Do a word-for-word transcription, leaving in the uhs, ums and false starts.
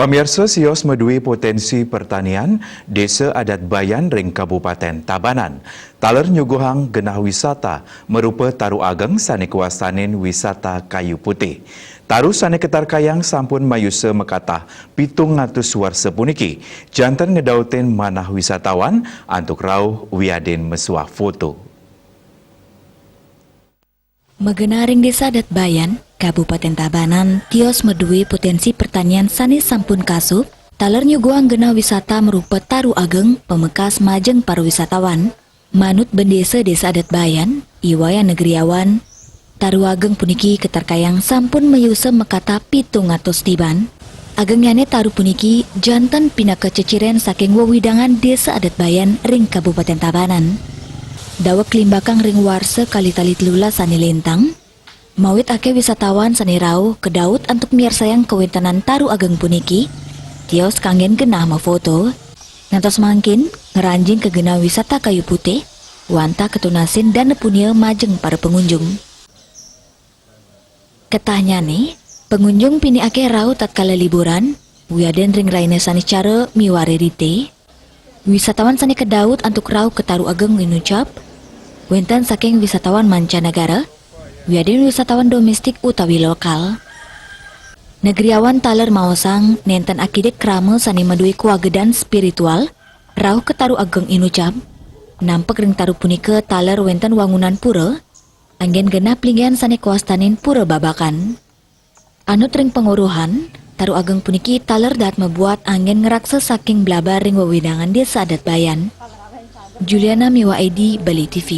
Pamiarsa, sios madué poténsi pertanian, Désa Adat Bayan ring Kabupaten Tabanan taler nyuguhang genah wisata marupa Taru Ageng sané kawastanin wisata kayu putih. Taru sané katarkayang sampun mayusa makatah pitung atus warsa puniki janten ngedautin manah wisatawan antuk rauh wiadin mesuah foto. Magenah ring Désa Adat Bayan, Kabupaten Tabanan, tios madué poténsi pertanian sané sampun kasub, taler nyuguhang genah wisata marupa Taru Ageng, pamekas majeng para wisatawan. Manut bendésa Désa Adat Bayan, I Wayan Negriawan, Taru Ageng puniki katarkayang sampun mayusa makatah pitung atus tiban. Agengnyané taru puniki janten pinaka ceciren saking wewidangan Désa Adat Bayan ring Kabupaten Tabanan. Daweg limbakang ring warsa kalih tali telulas sané lintang, mawit akéh wisatawan sané rauh kadaut antuk miarsayang kawéntenan Taru Ageng puniki, tios kanggén genah mafoto, ngantos mangkin ngranjing ka genah wisata kayu putih, wantah katunasin dana punia majeng para pangunjung. Ketahnyané, pangunjung pinih akéh rauh tatkala liburan, wiadin ring rahina saniscara miwah ririté. Wisatawan sané kadaut antuk rauh ka Taru Ageng inucap, wénten saking wisatawan mancanagara, wiadin wisatawan domestik utawi lokal. Negriawan taler maosang nénten akidik krama sané madué kawagedan spiritual, rauh ka Taru Ageng inucap. Nampek ring taru punika taler wénten wangunan pura, anggén genah plinggihan sané kawastanin Pura Babakan. Anut ring panguruhan, Taru Ageng puniki taler dahat mabuat anggén ngraksa saking blabar ring wewidangan Désa Adat Bayan. Juliana miwah Edi, Bali T V.